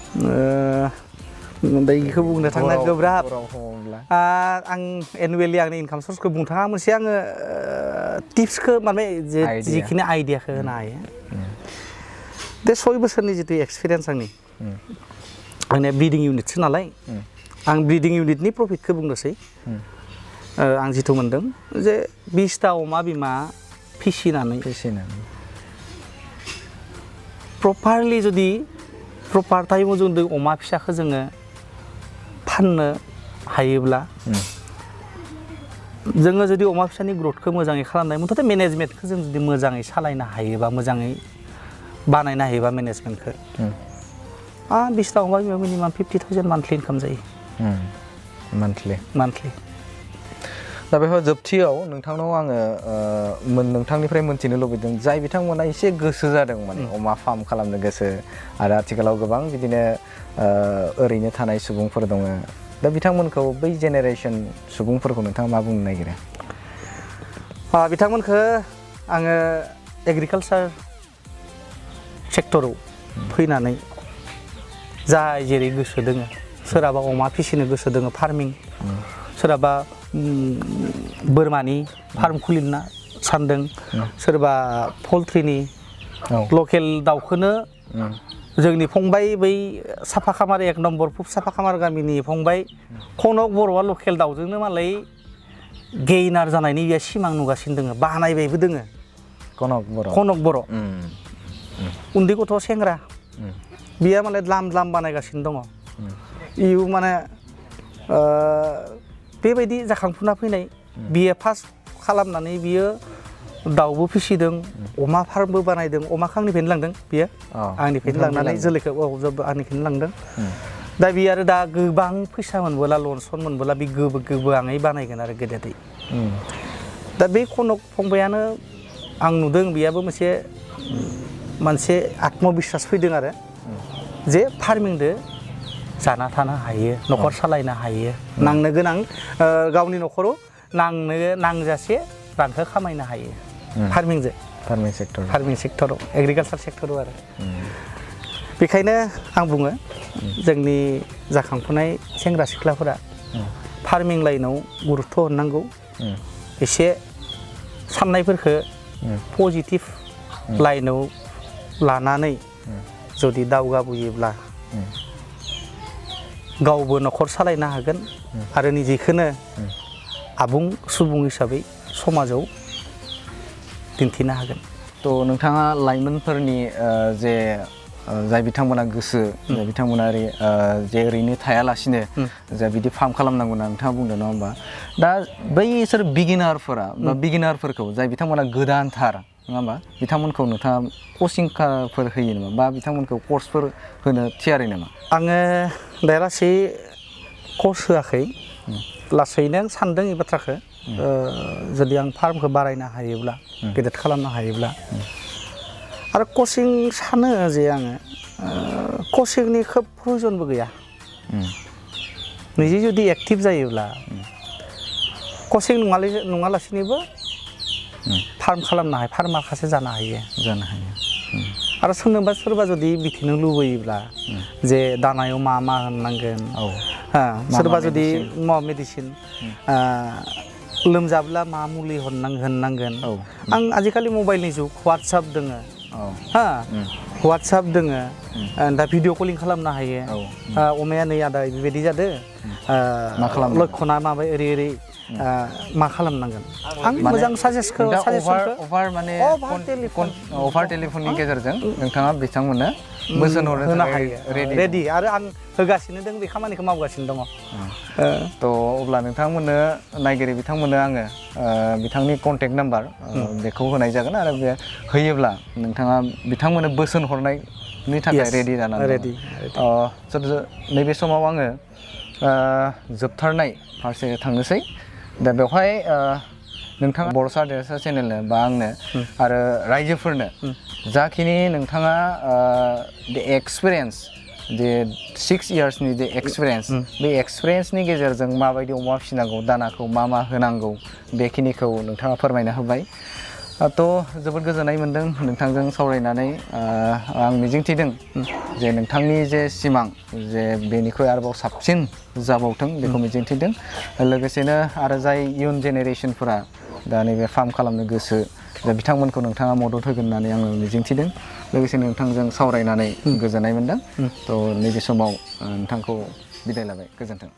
बेखौ बुंनो थांना गोब्राब आं एनुवेलि आंनि इनकाम सर्सखौ बुंनो थाङा मोनसे आङो टिप्सखौ माने जिखिनि आइडियाखौ होनो हायो बे 6 बोसोरनि जितु एक्सपिरियेन्स आंनिया ब्रिडिं इउनिटसो नालाय आं ब्रिडिं इउनिटनि प्रफिटखौ बुंनोसै आं जिथु मोनदों जे 20टा अमा बिमा फिसिनानै प्रपारलि जुदि प्रपार टाइमाव जों अमा फिसाखौ जोङो फाननो हायोब्ला जोङो जुदि अमा फिसानि ग्रथखौ मोजाङै खालामनाय मथथे मेनेजमेन्टखौ जों जुदि मोजाङै सालायनो हायोबा मोजाङै बानायनो हायोबा मेनेजमेन्टखौ 20टा अमा बिमा मिनिमाम 50,000 मान्थलि इनकाम जायो मान्थलि दा बेवहाय जोबथियाव नोंथांनाव आङो नोंथांनिफ्राय मोनथिनो लुबैदों जाय बिथांमोना एसे गोसो जादों माने अमा फार्म खालामनो गोसो आरो आथिखालाव गोबां बिदिनो ओरैनो थानाय सुबुंफोर दङ दा बिथांमोनखौ बै जेनेरेसन सुबुंफोरखौ नोंथाङा मा बुंनो नागिरो बिथांमोनखौ आङो एग्रिकालसार सेक्टराव फैनानै जाय जेरै गोसो दोङो सोरहाबा अमा फिसिनो गोसो दोङो फार्मिं सोरहाबा बोरमानि फार्म खुलिनो सानदों सोरबा पल्ट्रिनि लकेल दाउखौनो जोंनि फंबाय बै साफा खामार 1 नम्बर साफा खामार गामिनि फंबाय खनक बर'आ लकेल दाउजोंनो मालाय गेइनार जानायनि बे सिमां नुगासिनो दोङो बानायबायबो दोङो कनक बर' उन्दै गथ' सेंग्रा बियो मालाय द्लाम बानायगासिनो दङ इउ माने बेबायदि जाखांफुना फैनाय बियो फार्स्ट खालामनानै बियो दाउबो फिसिदों अमा फार्मबो बानायदों अमाखौ आंनिफ्रायनो लांदों बियो आंनिफ्रायनो लांनानै जोलैखौ आंनिफ्रायनो लांदों दा बियो आरो दा गोबां फैसा मोनबोला लन सन मोनबोला बे गोबाङै बानायगोन आरो गेदेरै दा बे कनक फंबायानो आं नुदों बेयाबो मोनसे आत्मबिश्वास फैदों आरो जे फार्मिंदो जाना थानो हायो न'खर सालायनो हायो नांनो गोनां गावनि न'खराव नांजासे रांखौ खामायनो हायो फार्मिं सेक्टराव एग्रिकालसार सेक्टराव आरो बेखायनो आं बुङो जोंनि जाखांफुनाय सेंग्रा सिख्लाफोरा फार्मिं लाइनाव गुरुत्थ' होनांगौ एसे साननायफोरखौ पजिटिभ लाइनाव लानानै जुदि दावगाबोयोब्ला गावबो न'खर सालायनो हागोन आरो निजेखौनो आबुं सुबुं हिसाबै समाजाव दिन्थिनो हागोन थ' नोंथाङा लाइमोनफोरनि जे जाय बिथांमोना गोसो जाय बिथांमोना जे ओरैनो थायालासिनो जे बिदि फार्म खालामनांगौ होनना नोंथाङा बुंदों नङा होमबा दा बैसोर बिगिनारफोरखौ जाय बिथांमोना गोदानथार नङा होमबा बिथांमोनखौ नोंथाङा कचिंफोर होयो नामा बा बिथांमोनखौ कर्सफोर होनो थियारि नामा आङो दालासै कर्स होआखै लासैनो सानदों बे बाथ्राखौ जुदि आं फार्मखौ बारायनो हायोब्ला गेदेर खालामनो हायोब्ला आरो कचिं सानो जे आङो कचिंनि खोब प्रयजनबो गैया निजे जुदि एक्टिभ जायोब्ला कचिं नङालासिनोबो फार्म खालामनो हायो फार्मार सासे जानो हायो आरो सोरबा जुदि बिथिनो लुबैयोब्ला जे दानायाव मा होननांगोन सोरबा जुदि मेडिसिन लोमजाब्ला मा मुलि होननांगोन आं आजिखालि मबाइलनि जुग WhatsApp दोङो WhatsApp दोङो दा भिडिअ कलिं खालामनो हायो अमाया नै आदा बेबायदि जादों लक्षणा माबा ओरै मा खालामनांगोन आं मोजां अभार माने अभार टेलिफननि गेजेरजों नोंथाङा बिथांमोननो बोसोन होनो हायो रेडि आरो आं होगासिनो दं बे खामानिखौ मावगासिनो दङ थ' अब्ला नोंथांमोननो नायगिरि बिथांमोननो आङो बिथांनि कन्टेक्ट नाम्बार बेखौ होनाय जागोन आरो बे होयोब्ला नोंथाङा बिथांमोननो बोसोन हरनायनि थाखाय रेडि जानानै नैबे समाव आङो जोबथारनाय फारसे थांनोसै दा बेवहाय नोंथाङा बर'सा देरसा चेनेलनो बा आंनो आरो रायजोफोरनो जाखिनि नोंथाङा एक्सपिरियेन्स जे 6 इयार्सनि जे एक्सपिरियेन्स बे एक्सपिरियेन्सनि गेजेरजों माबायदि अमा फिसिनांगौ दानाखौ मा होनांगौ बेखिनिखौ नोंथाङा फोरमायना होबाय थ' जोबोद गोजोननाय मोन्दों नोंथांजों सावरायनानै आं मिजिंथिदों जे नोंथांनि जे सिमां जे बेनिख्रुइ आरोबाव साबसिन जाबावथों बेखौ मिजिंथिदों लोगोसेनो आरो जाय इयुन जेनेरेसनफोरा दा नैबे फार्म खालामनो गोसो दा बिथांमोनखौ नोंथाङा मदद होगोन होननानै आङो मिजिंथिदों लोगोसे नोंथांजों सावरायनानै गोजोननाय मोन्दों थ' नैबे समाव नोंथांखौ बिदाय लाबाय गोजोन्थों